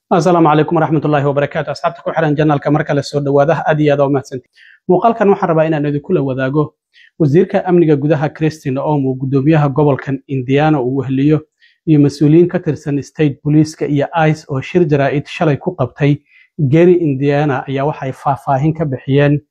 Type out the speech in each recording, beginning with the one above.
Asalaamu calaykum waraxmatullaahi wabarakaatu. Asxaabta ku xiran channelka, mar kale soo dhawaada. Aad iyo aad u mahadsantihiin. Muuqaalkan waxaan rabaa inaan idinkula wadaago wasiirka amniga gudaha Kristi Noem uu gudoomiyaha gobolkan Indiana uu weheliyo iyo mas-uuliyiin ka tirsan state booliiska iyo ICE oo shir jaraa'id shalay ku qabtay Gary, Indiana, ayaa waxay faahfaahin ka bixiyeen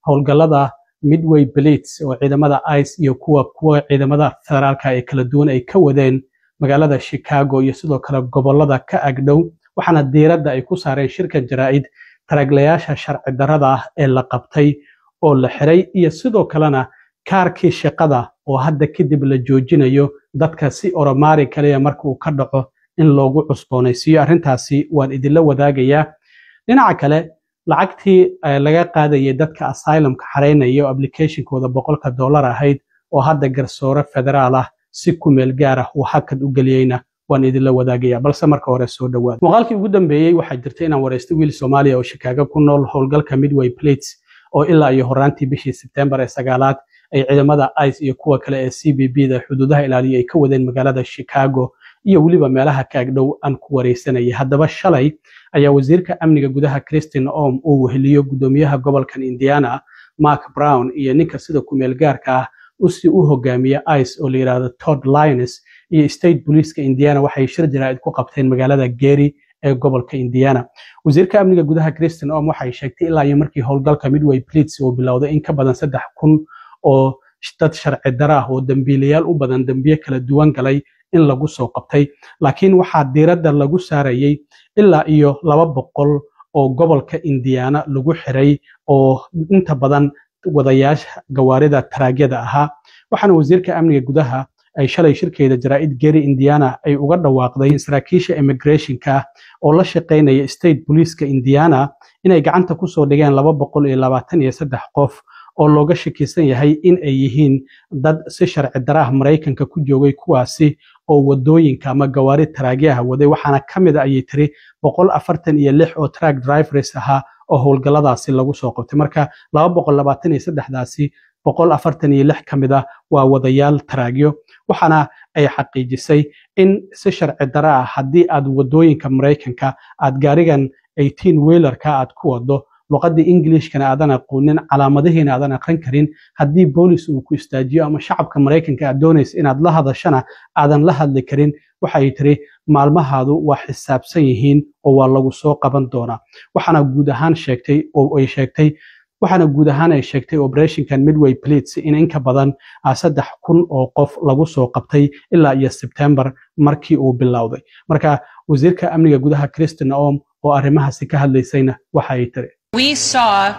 howlgallada Midway Blitz oo ciidamada ICE iyo kuwa ciidamada federaalka ee kala duwan ay ka wadeen magaalada Chicago iyo sidoo kale gobolada ka agdhow. Waxaana diiradda ay ku saareen shirkan jaraa'id taraaglayaasha sharci darrada ah ee la qabtay oo la xiray, iyo sidoo kalena kaarkii shaqada oo hadda kadib la joojinayo dadka si oromaari kaliya marka uu ka dhaco in loogu cusboonaysiiyo. Arrintaasi waan idinla wadaagayaa. Dhinaca kale, lacagtii laga qaadayay dadka asylumka xareynaya oo applicationkooda $100 ahayd oo hadda garsoore federaal ah si ku meel gaar ah uu hakad u geliyeyna waan idinla wadaagaya. Balse marka hore soo dhawaada. Muuqaalkii ugu dambeeyey waxaa jirta inaan wareystay wiil Soomaaliya oo Chicago ku nool howlgalka Midway Blitz oo ilaa iyo horaantii bishii Sebtembar ee 9aad ay ciidamada ICE iyo kuwa kale ee CBP da xuduudaha ilaaliya ay ka wadeen magaalada Chicago iyo weliba meelaha ka agdhow aan ku wareysanayay. Haddaba shalay ayaa wasiirka amniga gudaha Kristi Noem uu weheliyo gudoomiyaha gobolkan Indiana Mark Brown iyo ninka sida kumeel gaarka ah usi u hogaamiya ICE oo la yidhaahdo Todd Lyons iyo state booliiska Indiana waxay shir jaraa'id ku qabteen magaalada Gary ee gobolka Indiana. Wasiirka amniga gudaha Kristi Noem waxay sheegtay ilaa iyo markii howlgalka Midway Blitz uu bilowday in ka badan 3000 oo dad sharci dara ah oo dembiilayaal u badan, dembiye kala duwan galay, in lagu soo qabtay, laakiin waxaa diiradda lagu saarayay ilaa iyo 200 oo gobolka Indiana lagu xiray oo inta badan wadayaasha gawaarida taraagyada ahaa. Waxaana wasiirka amniga gudaha ay shalay shirkeeda jaraa'id Gary, Indiana ay uga dhawaaqday saraakiisha immigrationka oo la shaqeynaya state booliiska Indiana inay gacanta kusoo dhigeen 223 qof oo looga shakisan yahay in ay yihiin dad si sharci daraah Maraykanka ku joogay, kuwaasi oo wadooyinka ama gawaari taraagyaha waday. Waxaana ka mid a, ayay tiri, 146 oo truck drivers ahaa oo howlgalladaasi lagu soo qabtay. Marka 223daasi, 146 ka mid ah waa wadayaal taraagyo. Waxaana ay xaqiijisay in si sharci dara ah haddii aad wadooyinka Maraykanka aad gaarigan 18 wheelerka aad ku wado, luqadii Englishkana aadan aqoonin, calaamadihiina aadan aqrin karin, haddii boolis uu ku istaajiyo ama shacabka Maraykanka aad doonaysa inaad la hadashana aadan la hadli karin, waxay tiri maalmahaadu waa xisaabsan yihiin oo waa lagu soo qaban doonaa. Waxaana guud ahaan sheegtay oo ay sheegtay waxaana guud ahaan ay sheegtay operationkan Midway Blitz in ka badan 3000 oo qof lagu soo qabtay ilaa iyo Sebtembar markii uu bilowday. Marka wasiirka amniga gudaha Kristi Noem oo arrimahaasi ka hadlaysayna waxa ay tiri: We saw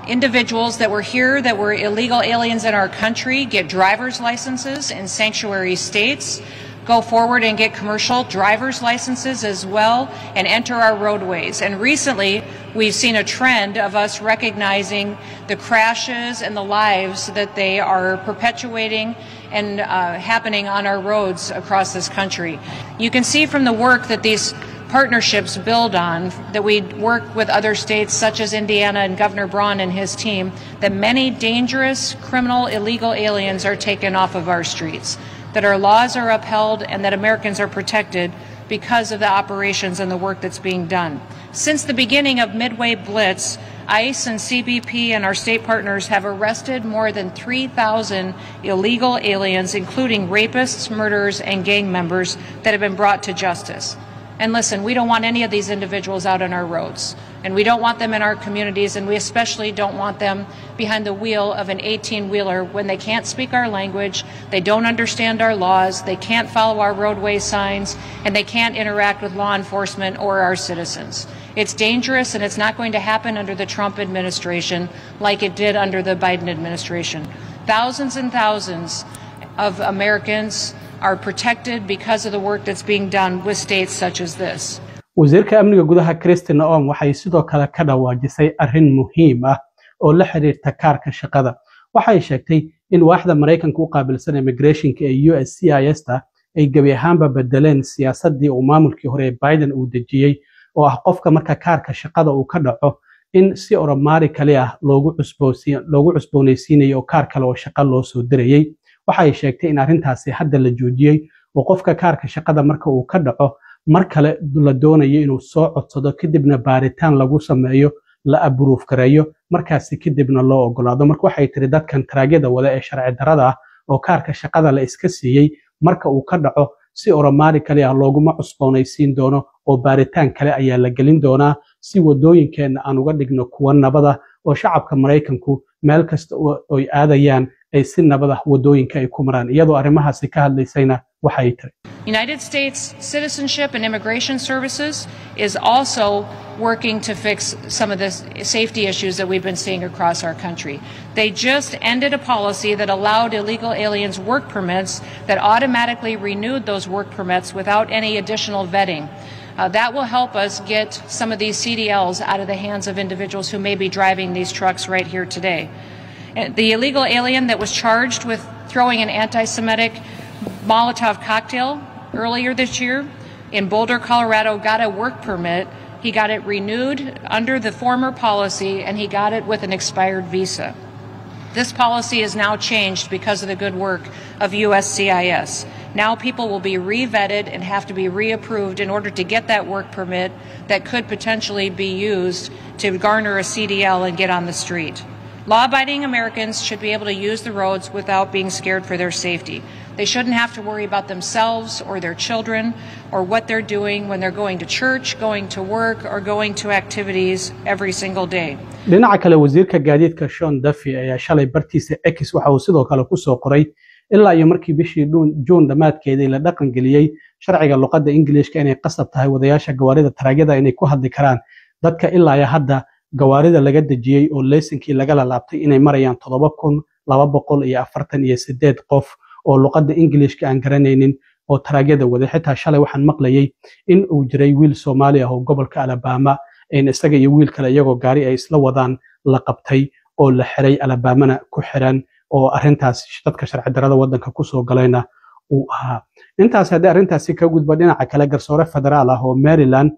individuals that were here that were illegal aliens in our country get driver's licenses in sanctuary states, go forward and get commercial driver's licenses as well, and enter our roadways. And recently, we've seen a trend of us recognizing the crashes and the lives that they are perpetuating and happening on our roads across this country. You can see from the work that these partnerships build on, that we work with other states such as Indiana and Governor Braun and his team, that many dangerous criminal illegal aliens are taken off of our streets, that our laws are upheld and that Americans are protected because of the operations and the work that's being done. Since the beginning of Midway Blitz, ICE and CBP and our state partners have arrested more than 3,000 illegal aliens, including rapists, murderers, and gang members that have been brought to justice. And listen, we don't want any of these individuals out on our roads. And we don't want them in our communities, and we especially don't want them behind the wheel of an 18 wheeler when they can't speak our language, they don't understand our laws, they can't follow our roadway signs, and they can't interact with law enforcement or our citizens. It's dangerous, and it's not going to happen under the Trump administration like it did under the Biden administration. Thousands and thousands of Americans are protected because of the work that's being done with states such as this. Wasiirka amniga gudaha Kristi Noem waxay sidoo kale ka dhawaajisay arrin muhiim ah oo la xiriirta kaarka shaqada. Waxay sheegtay in waaxda Maraykanka u qaabilsan immigrationka ee USCIS ta ay gebi ahaanba bedeleen siyaasaddii uu maamulkii hore ee Biden uu dejiyey oo ah qofka marka kaarka shaqada uu ka dhaco in si automatically ah loogu cusboonaysiinayo oo kaar kale oo shaqo loo soo dirayey. Waxay sheegtay in arrintaasi hadda la joojiyey oo qofka kaarka shaqada marka uu ka dhaco Mar kale la doonayo inuu soo codsado, kadibna baaritaan lagu sameeyo, la approve gareeyo, markaasi kadibna loo ogolaado. Marka waxay tiri dadkan taraagyada wada ee sharci darrada ah oo kaarka shaqada la iska siiyey, marka uu ka dhaco si automatically ah looguma cusboonaysiin doono oo baaritaan kale ayaa la gelin doonaa, si wadooyinkeenna aan uga dhigno kuwa nabada oo shacabka Maraykanku meel kasta oy aadayaan ay si nabad ah wadooyinka ay ku maraan. Iyadoo arrimahaasi ka hadlaysayna waxay tiri: United States Citizenship and Immigration Services is also working to fix some of the safety issues that we've been seeing across our country. They just ended a policy that allowed illegal aliens work permits that automatically renewed those work permits without any additional vetting. That will help us get some of these CDLs out of the hands of individuals who may be driving these trucks right here today. The illegal alien that was charged with throwing an anti Semitic Molotov cocktail earlier this year in Boulder, Colorado, got a work permit. He got it renewed under the former policy, and he got it with an expired visa. This policy is now changed because of the good work of USCIS. Now people will be re-vetted and have to be reapproved in order to get that work permit that could potentially be used to garner a CDL and get on the street. Law abiding Americans should be able to use the roads without being scared for their safety. They shouldn't have to worry about themselves or their children or what they're doing when they're going to church, going to work, or going to activities every single day. Dhinaca kale, wasiirka gaadiidka Sean Duffy ayaa shalay bartiisa X waxa uu sidoo kale ku soo qoray ilaa iyo markii bishii Juun dhammaadkeedii la dhaqan geliyey sharciga luqadda Ingiliishka inay qasab tahay wadayaasha gawaarida taraagyada inay ku hadli karaan, dadka ilaa iyo hadda gawaarida laga dejiyey oo leysinkii lagala laabtay inay marayaan 7248 qof oo luqadda Ingiliishka aan garanaynin oo taraagyada waday. Xitaa shalay waxaan maqlayay in uu jiray wiil Soomaali ah oo gobolka Alabama in isaga iyo wiil kale iyagoo gaari ay isla wadaan la qabtay oo la xiray, Alabamana ku xiran, oo arrintaas dadka sharci darrada waddanka kusoo galayna uu ahaa. Intaas haddii arrintaasi ka gudbo, dhinaca kale, garsoore federaal ah oo Maryland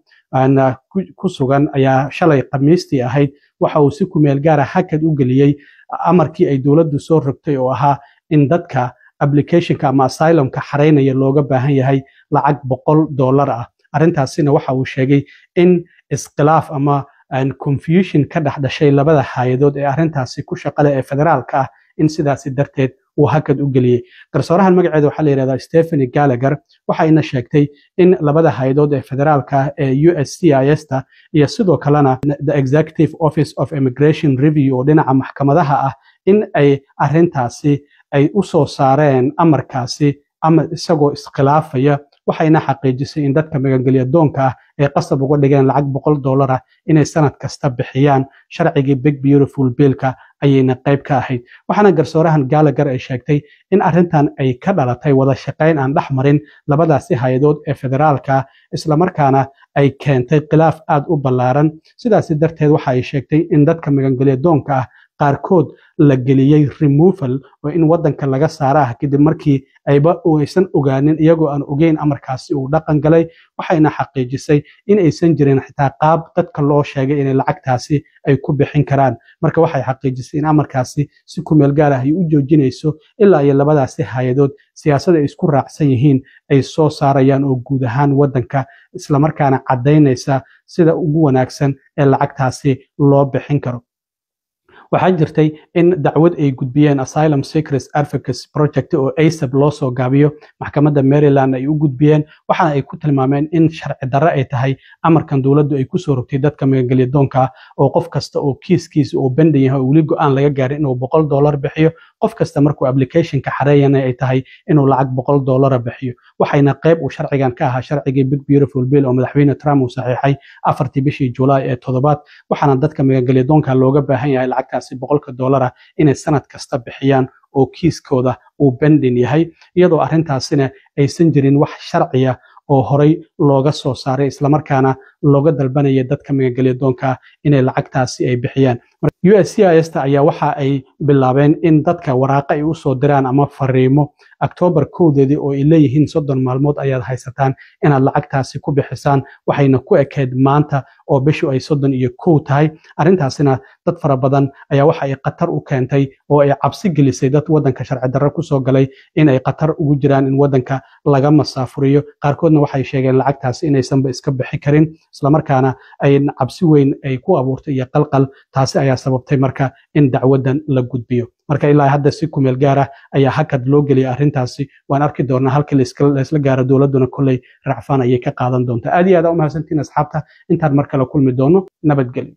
ku sugan ayaa shalay Khamiistii ahayd waxa uu si kumeel gaara hakad u geliyey amarkii ay dowladdu soo rogtay oo ahaa in dadka applicationka ama asylumka xareynaya looga baahan yahay lacag $100 ah. Arrintaasina waxa uu sheegay in iskhilaaf ama confusion ka dhex dhashay labada hay'adood ee arrintaasi ku shaqale ee federaalka ah, in sidaasi darteed uu hakad u geliyey. Garsoorahan magaceeda waxaa la yidhahdaa Stephanie Gallagher. Waxayna sheegtay in labada hay'adood ee federaalka ah ee USCIS ta iyo sidoo kalena the Executive Office of Immigration Review oo dhinaca maxkamadaha ah in ay arrintaasi ay u soo saareen amarkaasi ama isagoo iskhilaafaya. Waxayna xaqiijisay in dadka magangelya doonka ah ay qasab uga dhigeen lacag $100 ah inay sanad kasta bixiyaan. Sharcigii Big Beautiful Billka ayayna qayb ka ahayd. Waxaana garsoorahan Gallagher ay sheegtay in arrintan ay ka dhalatay wada shaqayn aan dhex marin labadaasi hay'adood ee federaalka, islamarkaana ay keentay khilaaf aad u ballaaran. Sidaasi darteed waxa ay sheegtay in dadka magangelya doonka ah qaarkood la geliyey removal oo in waddanka laga saara ah, kadib markii ayba aysan ogaanin, iyagoo aan ogeyn amarkaasi uu dhaqan galay. Waxayna xaqiijisay in aysan jirin xitaa qaab dadka loo sheegay inay lacagtaasi ay ku bixin karaan. Marka waxay xaqiijisay in amarkaasi si kumeel gaar ah ay u joojinayso ilaa iyo labadaasi hay'adood siyaasada ay isku raacsan yihiin ay soo saarayaan oo guud ahaan waddanka, islamarkaana caddaynaysa sida ugu wanaagsan ee lacagtaasi loo bixin karo. Waxaa jirtay in dacwad ay gudbiyeen Asylum Seekers Advocacy Project oo ASAP loo soo gaabiyo, maxkamadda Maryland ay u gudbiyeen. Waxaana ay ku tilmaameen in sharci darro ay tahay amarkan dowladdu ay kusoo rogtay dadka magangelya doonka ah, oo qof kasta oo kiiskiisa uu pending yahay oo weli go'aan laga gaarin inuu $100 bixiyo, qof kasta markuu applicationka xareeyana ay tahay inuu lacag $100 bixiyo. Waxayna qayb uu sharcigan ka ahaa sharcigii Big Beautiful Bill oo madaxweyne Trump uu saxiixay 4-tii bishii Julaay ee 7aad. Waxaana dadka magangelya doonka looga baahan yahay lacagtaasi 100-ka dollara inay sanad kasta bixiyaan oo kiiskooda uu pending yahay, iyadoo arrintaasina aysan jirin wax sharciya oo horey looga soo saaray, islamarkaana looga dalbanaya dadka magangelya doonka inay lacagtaasi ay bixiyaan. USCIS ta ayaa waxa ay bilaabeen in dadka waraaqa ay usoo diraan ama fariimo. Octoobar 1-deedii, oo ay leeyihiin 30 maalmood ayaad haysataan inaad lacagtaasi ku bixisaan, waxayna ku ekeyd maanta oo bishu ay 31 tahay. Arrintaasina dad fara badan ayaa waxa ay khatar u keentay oo ay cabsi gelisay dad waddanka sharci darro kusoo galay in ay khatar ugu jiraan in waddanka laga masaafuriyo. Qaarkoodna waxay sheegeen lacagtaasi inaysanba iska bixi karin, islamarkaana ay cabsi weyn ay ku abuurtay iyo qalqal. Taasi ayaa sababtay marka in dacwadan la gudbiyo. Marka ilaa hadda si kumeel gaar ah ayaa hakad loo geliyay arrintaasi. Waan arki doonaa halkii laysla gaaro. Dowladduna kolley racfaan ayay ka qaadan doontaa. Aad iyo aad aa u mahadsantiin, asxaabta. Intaan mar kale kulmi doono, nabadgelyo.